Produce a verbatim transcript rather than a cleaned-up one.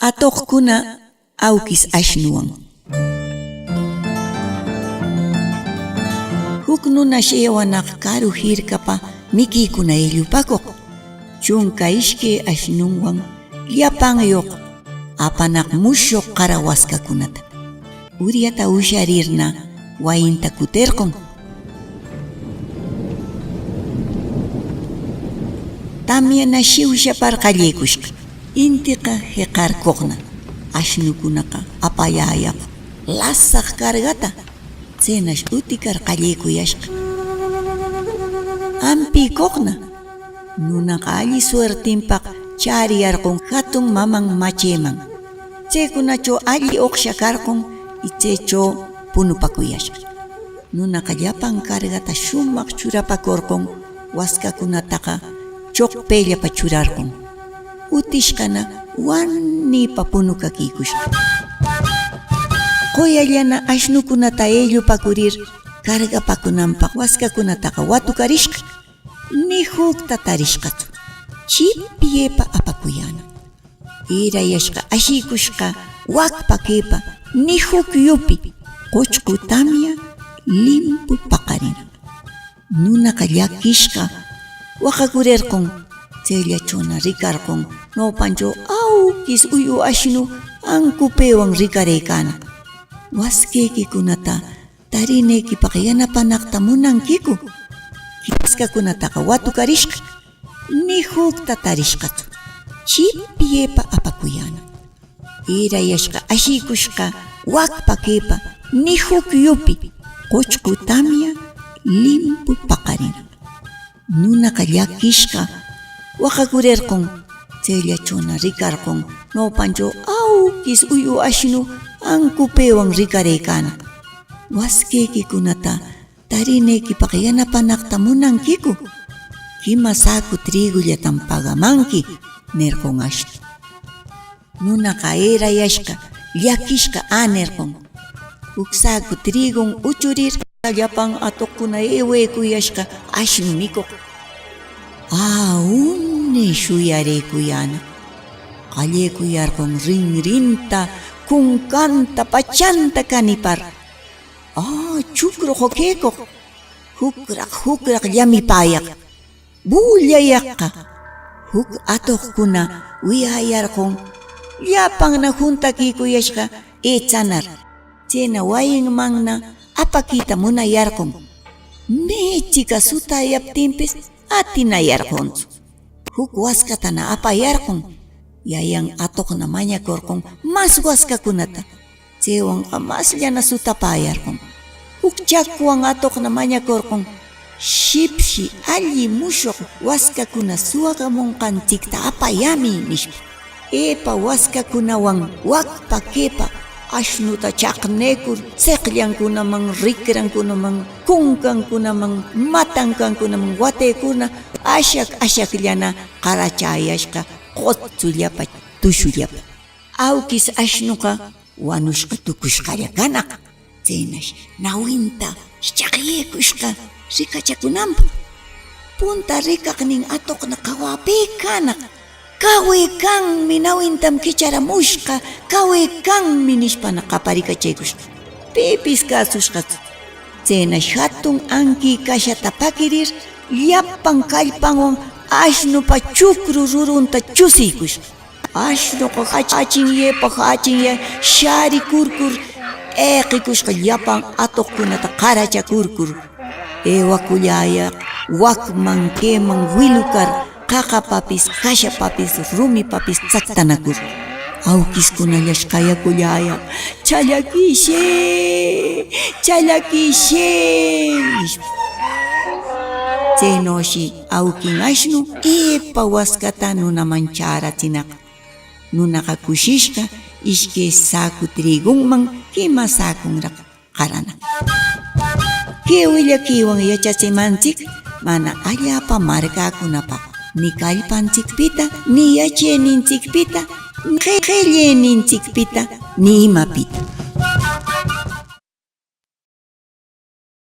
Atuqkuna awkis ashnuwan. Huk nunash aywanaq karu hirkapa mikiykuna ayllupakuq, chunka ishkay ashnunwan llapanyuq apanaq mushuq qara waskakunata. Uriata usharirna wayinta kutirqun. Tamyana shiwshapar qallikushqa. Intiqa hiqarkuqna, ashnukunaqa apayayaq lasaq kargata, tsinash utikar qallikuyashqa. Ampikuqna, nunaqa alli suertenpaq chariyarqun hatun maman machiman. Tsikunachaw alli uqsha karqun y tsaychaw punupakuyashqa. Nunaqa llapan kargata shumaq churapakurqun, waskakunataqa chuqpayllapa churarqun. Utishqana wanipa punukakuykushqa. Quyallana ashnukunata ayllupakurir kargapakunanpaq waskakunataqa watukarishqa. Ni hukta tarishqatsu. Chipyaypa apakuyana. Irayashqa ashiykushqa wakpa kaypa ni huk yupi quchqu tamya limpu paqarina. Nunaqa llakishqa waqakurirqun. Tsayllachawna rikarqun ñawpanchaw awkis uyu ashnu ankupaywan rikaraykaana. Waskaykikunata tarinaykipaq yanapanaqta munankiku? Kay waskakunataqa watukarishqa, ni hukta tarishqatsu. Chipyaypa apakuyana. Irayashqa ashiykushqa wakpa kaypa ni huk yupi quchqu tamya limpu paqarina. Nunaqa llakishqa waqakurirqun. Tsayllachawna rikarqun ñawpanchaw awkis uyu ashnu ankupaywan rikaraykaana. Waskaykikunata tarinaykipaq yanapanaqta munankiku? Kima saku trigullatam pagamanki, nirqun ashnu. Nunaqa irayashqa, llakishqa, a nirqun. Huk saku trigun uchurir, llapan atuqkuna aywaykuyashqa ashnu mikuq. A, uni shuyaraykuyana. Qallaykulllarqun rinrinta, kunkanta, pachanta kanipar. A, chukru hukaykuq, hukraq, hukraq llamipaayaq. Bullayaqqa, huk atuqkuna wiyayarqun, llapanna huntakuykuyashqa itsanar, tsayna wayinmanna apakuyta munayarqun. Michika sutayaptinpis atinayarquntsu. Huk waskatana apayarqun. Yayan atuqna mañakurqun mas waskakunata. Chaywanqa masllana sutapäyarqun. Huk chakwan atuqna mañakurqun: "Shipshi alli mushuq waskakuna suwakamunqanchikta apayämuy", nispa. Ipa waskakunawan wakpa kipa ashnuta chaqnikur, siqllankunaman, rikrankunaman, kunkankunaman, matankankunaman wataykuna ashak ashakllana qarachayashqa, qutsullapa, tushullapa. Awkis ashnuqa wanushqa tukushqalla kanaq. Chaynash nawinta hichaqyaykushqa rikachakunanpaq. Punta rikaqnin atuqna qawapï kanaq. "Kawaykanmi, nawintam kicharamushqa, kawaykanmi", nishpana qaparikachaykushqa. Pipis kasushqatsu. Chaynash hatun anki kashata pakirir, llapan kallpanwan ashnupa chukru rurunta chusiykushqa. Ashnuqa hachinyaypa hachinyay sharikurkur, ayqikusqa llapan atuqkunata qarachakurkur, aywakullaayaq wakman kayman wilukar, qaqapapis, kashapapis, rumipapis chaktanakur. Awkiskunallash qayakullaayaq: "Challakishay, challakishay", nishpa. Chaynawshi awkin ashnu ipa waskata nunaman charatsinaqa. Nunaqa kushishqa iskay saku trigunman kima sakunraq qaranan. Kay willakuywan yachachimanchik mana allapa markakunapaq, ni kallpanchikpita, ni yachayninchikpita, ni qi-, qillayninchikpita, ni imapita.